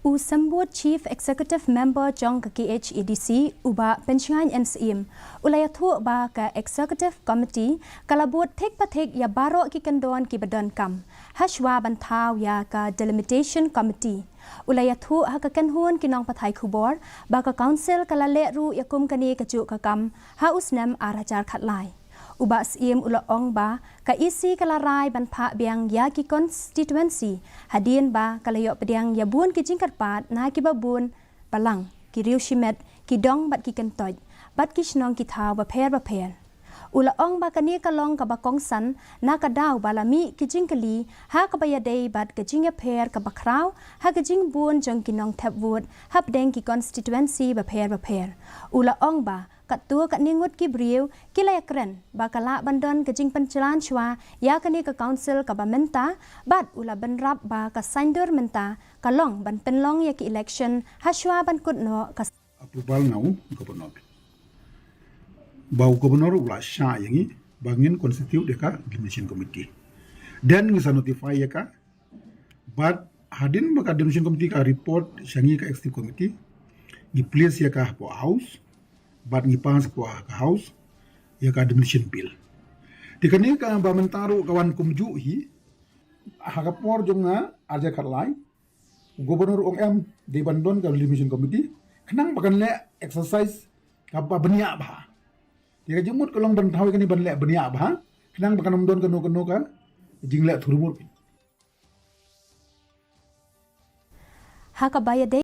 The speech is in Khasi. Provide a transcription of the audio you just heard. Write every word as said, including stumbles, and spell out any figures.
U Symbud Chief Executive Member jong ka K H A D C, u Bah Penshngaiñ N Syiem, u la ïathuh ba ka Executive Committee ka la bud thik pathik ïa baroh ki kyndon kiba donkam hashwa ban thaw ïa ka Delimitation Committee. U la ïathuh ha ka kynhun ki nongpathai khubor ba ka Council ka la leh ruh ïa kum kane kajuh ka kam ha u snem ar hajar khatlai. U Bah Syiem u la ong ba ka E C ka la rai ban phah biang ïa ki constituency hadien ba ka la ïoh pdiang ïa bun ki jingkyrpad na kiba bun balang, ki riew shimet, ki dong bad ki kyntoit bad ki shnong ki thaw bapher bapher. U la ong ba kane ka long kaba kongsan na ka daw ba la mih ki jingkylli ha kaba ïadei bad ka jingïapher kaba khraw ha ka jingbun jong ki nongthep vote hapdeng ki constituency bapher bapher. U la ong ba katto katne ngut ki briew ki la ïakren ba ka lah ban don ka jingpynjlan shuwa ïa kane ka Council kaba mynta, bad u la bynrap ba ka saiñdur mynta ka long ban pynlong ïa ki election hashwa ban kut noh ka approval na u Governor. Ba u Governor u la shah ïa ngi ba ngin constitute ïa ka Delimitation Committee. Then ngi sa notify ïa ka. Bad hadien ba ka Delimitation Committee ka report sha ngi ka Executive Committee, ngi place ïa ka hapoh House, bad ngi pass hapoh ka House ïa ka Delimitation Bill. Te kane kaba mynta ruh ka wan kumjuh hi, ha ka por jong nga ar hajar khatlai, u Governor u ong em dei ban don ka Delimitation Committee khnang ba kan leh exercise kaba bniah bha. Te ka jingmut ka long ban thaw ïa kane ban leh bniah bha khnang ba kan ym don kano kano ka jingleh thurmut. Ha kaba ïadei